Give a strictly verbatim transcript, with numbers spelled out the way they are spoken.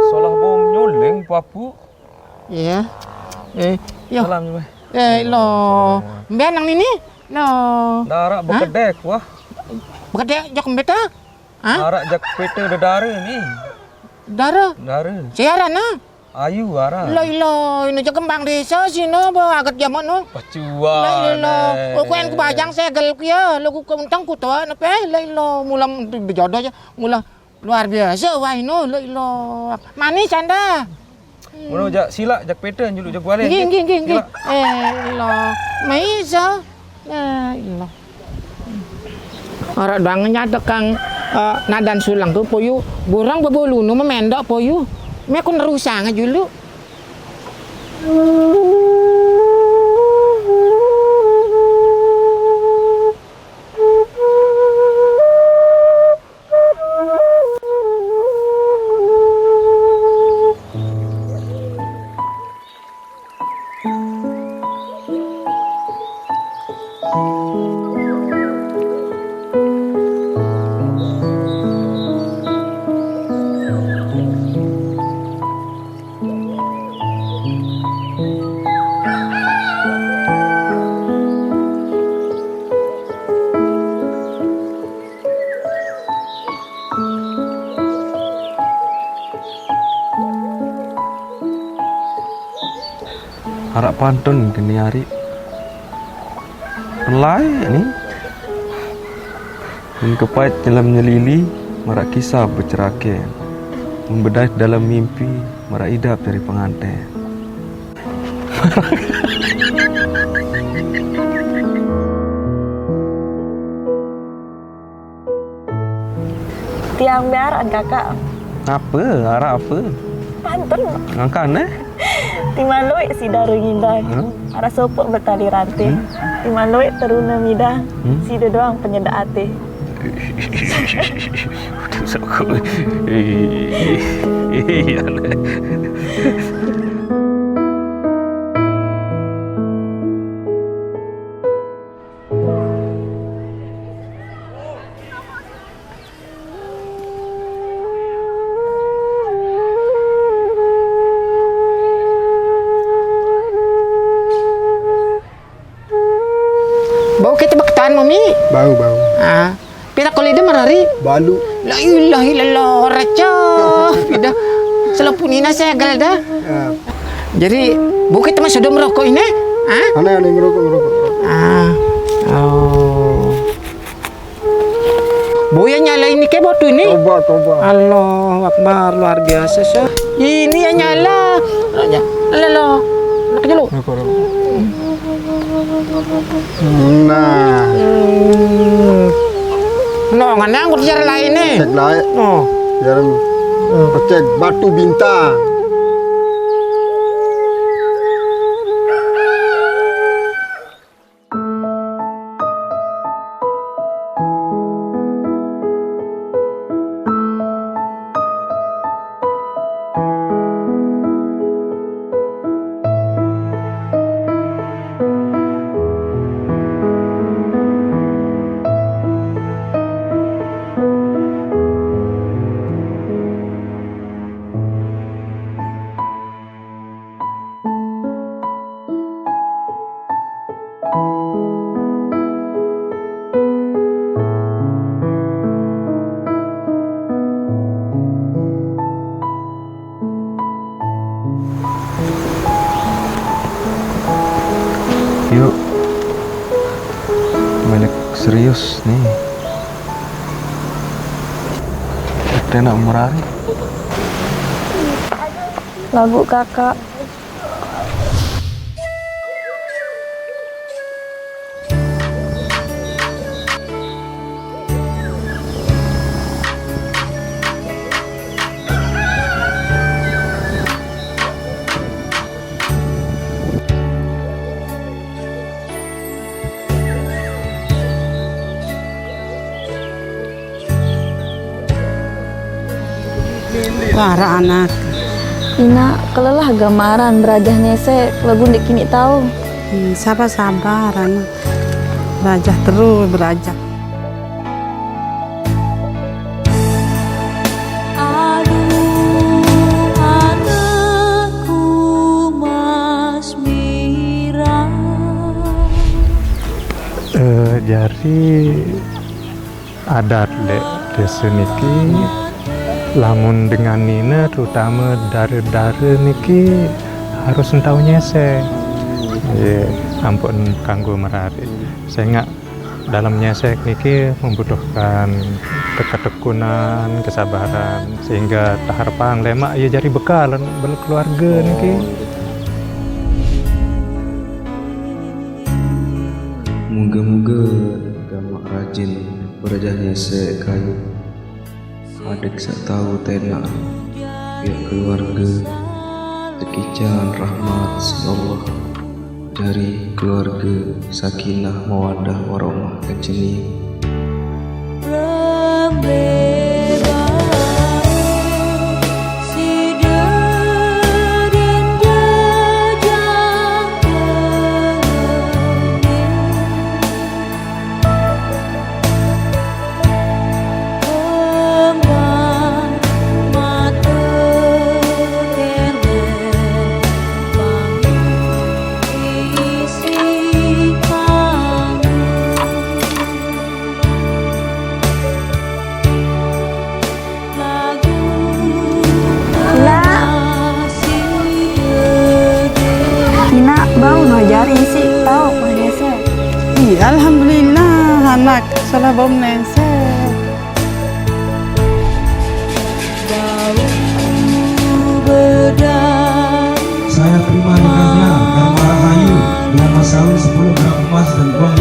Salah bom nyuling, Papu. Iya. Eh, yo. Salam, Mas. Eh, lo. Mbe nang nini? Lo. Darak bekedek, wah. Bekedek jok mbe ta? Hah? Darak jak pete dedare ni. Dara. Dare. Siaran, ah? Ayu ara. La ila, ina ja kembang desa sino ba agat jaman no. Pacua. La ila. Oku en ku bajang segel ku ya, lagu ku untang ku toa na pe. La ila, mula bejodoh ja. Mula luar biasa wah ino, la ila. Manis anda. Mula ja silak, jak pete, juluk jak kuare. Nggih, nggih, nggih, nggih. Silak. Eh, ila. Maisa. La ila. Ora doang nyadek kang, eh, nadan sulang ku poyu, burang bebolu nu memendok poyu. Me ku nerusang juluk. Arak pantun kini ari. Pelai ni. Mun kepait nyelam nyelili, marak kisah becerake. Mun bedait dalam mimpi, marak idap jari penganten. Tiang biar an kakak. Apa? Arak apa? Pantun. Ngangkan, eh? Timaluik sida rengindai. Huh? Arak sopok betali rantai. Hmm? Timaluik teruna mida. Hmm? Sida doang penyedak ati. Betul sokok. Eh, eh, eh, ya lah. Bau kita beketan, Mami. Bau, bau. Ah. Pira kali dia merari? Balu. La ilaha illallah, raja. Pida. Selalu punina segel dah. Ya. Jadi, bukit mah sudah merokok ini? Hah? Aneh, aneh, ngerokok, ngerokok, ngerokok. Ah. Oh. Boya nyala ini ke batu ini? Coba, coba. Allahu Akbar, luar biasa, sah. Ini yang nyala. Nyala, lo. Nak aja lo. Ngerokok, ngerokok. Nah. Hmm. No, ngana angkut jar lain ni. Cek lain. Oh. Jar pecek batu bintang. Yuk, balik serius nih. Kita nak merari. Lagu kakak. Wara anak. Ina, kelelah gamaran berajah ngese, kelebu ndik kini tau. Hmm, sabar-sabar, anak. Berajah terus, berajah. Adat dek desa niki, lamun dengan nina, terutama dara-dara niki, harus entau nyesek. Ye, ampun kanggo merari. Sengak dalam nyesek niki membutuhkan keketekunan, kesabaran, sehingga taharepang lemak ye jari bekal bela keluarga niki. Muga-muga gamak rajin berajah nyesek kayu. Adik sak tau tenak pihak keluarga, tekican rahmat si Allah dari keluarga sakinah mawadah warahmah kecenian. Ina bau no jari isi tau manyesek. Ih, alhamdulillah anak salah bau manyesek. Saya terima nikahnya Dharma Rahayu dengan mas kawin sepuluh gram emas dan uang